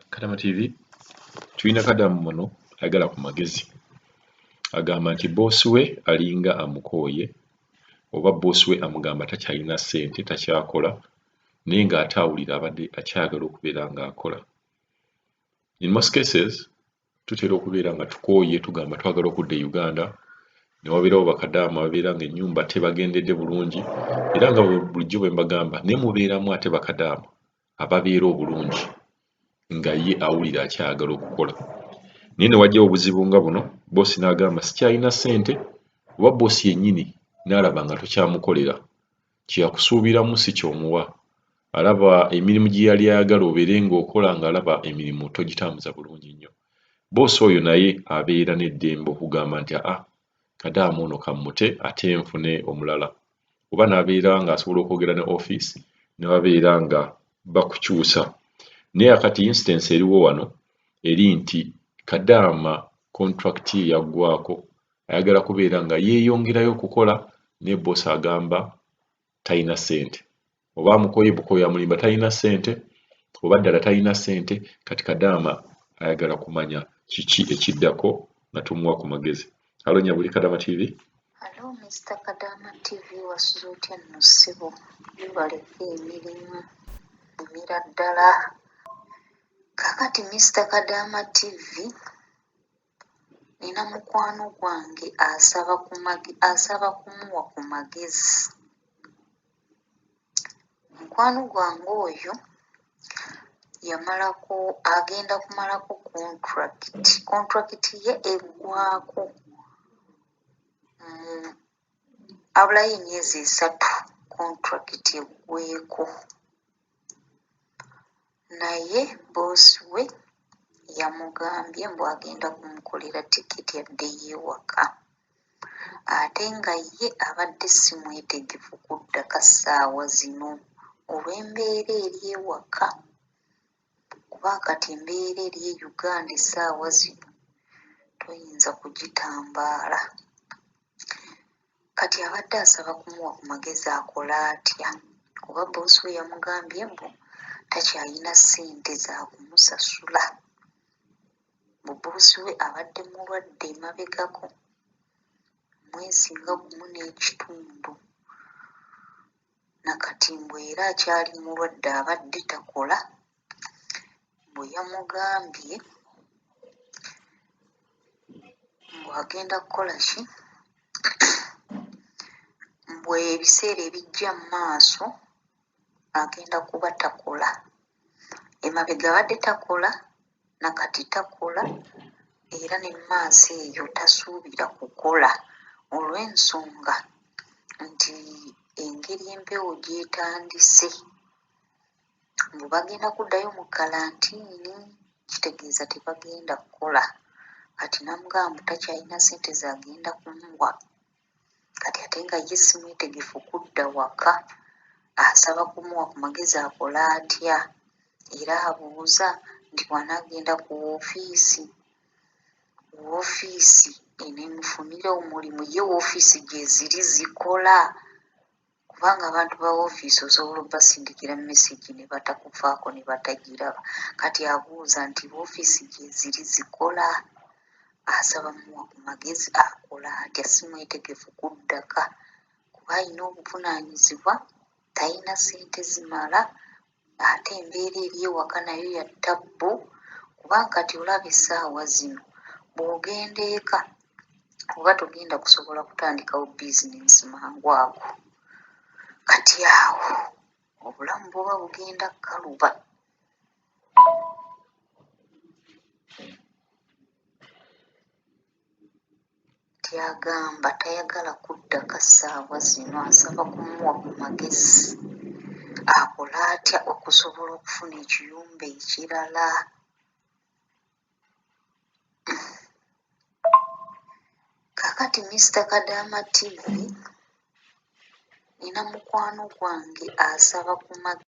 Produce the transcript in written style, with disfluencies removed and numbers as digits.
Kadama TV tulina Kadaama muno ayagala ku magezi. Agamba nti bboosi we alinga amukooye oba bboosi we amugamba takyalina ssente, takyakola naye ng'ate awulira abadde akyayagala okubeera ng'akola. In most cases tutera okubeera nga tukooye, tugamba twagala okudda e Uganda, ne wabeerawo bakadaama ababeera ng'ennyumba tebagendedde bulungi era nga bulijjo bwe mbagamba, naye mubeeramu ate bakadaama ababeera obulungi nga ye awulira akyayagala okukola. Naye ne wajjawo obuzibu nga buno, bboosi n'agamba sikyalina ssente oba bboosi yennyini n'alaba nga tokyamukolera, kye yakusuubiramu si ky'omuwa. Alaba emirimu gye yali ayagala obeere ng'okola ng'alaba emirimu togitambuza bulungi nnyo. Bboosi oyo naye abeera n'eddembe okugamba nti aa kadaama ono kammute ate nfune omulala, oba n'abeera ng'asobola okwogera ne ofiisi ne babeera nga bakukyusa. Naye akati instance eriwo wano eri nti kadaama contract ye yaggwaako, ayagala kubeera nga yeeyongerayo okukola naye bboosi agamba talina ssente, oba amukooye bukooyi amulimba talina ssente oba ddala talina ssente. Kati kadaama ayagala kumanya kiki ekiddako nga tumuwa ku magezi. Alo Nyabuli, Kadama TV. Hello Mr. Kadama TV, wasuze otya nno ssebo? Weebaleko emirimu emira ddala. Kaakati Mr. Kadama TV, nina mukwano gwange asaba asaba kumuwa ku magezi. Mukwano gwange oyo yamalako, agenda kumalako contract, contract ye eggwaako mu abulayo emyezi 3 contract eggweeko, naye bboosi we yamugambye mbu agenda kumukolera tikiti addeyo ewaka, ate nga ye abadde si mwetegefu kuddako ssaawa zino olw'embeera eri ewaka, kuba kati embeera eri e Uganda essaawa zino toyinza kugitambaala. Kati abadde asaba kumuwa ku magezi akole atya, kuba bboosi we yamugambye mbu takyalina ssente za kumusasula. Mbu bboosi we abadde mulwadde emabegako mwezi nga gumu n'ekitundu, nakati mbu era akyali mulwadde abadde takola. Mbu yamugambye mbu agenda kukola ki, mbu ebiseera ebijja mu maaso agenda kuba takola. Emabega abadde takola, nakati takola, era ne mu maaso eyo tasuubira kukola olw'ensonga nti engeri empewo gy'etandise mbu bagenda kuddayo mu kalantiini, kitegeeza tebagenda kukola. Kati n'amugamba mbu takyalina ssente z'agenda kumuwa, kati ate nga ye si mwetegefu kudda waka, asaba kumuwa ku magezi akole atya, era abuuza nti bw'anaagenda ku woofiisi, woofiisi eneemufunira omulimu? Ye woofiisi gye ziri zikola? Kubanga abantu ba woofiisi osobola obbasindikira message ne batakufaako ne batagiraba. Kati abuuza nti woofiisi gye ziri zikola? Asaba mmuwa ku magezi akole atya, si mwetegefu kuddaka kuba alina obuvunaanyizibwa, talina ssente zimala, ate embeera eri ewaka nayo ya ttabbu, kubanga kati olaba essaawa zino bw'ogenda eka oba togenda kusobola kutandikawo bizinensi mangu ago. Kati awo obulamu buba bugenda kkaluba. Kati agamba tayagala kuddako ssaawa zino, asaba kumuwa ku magezi akole atya okusobola okufuna ekiyumba ekirala. Kaakati Mr. Kadama TV, nina mukwano gwange asaba ku magezi.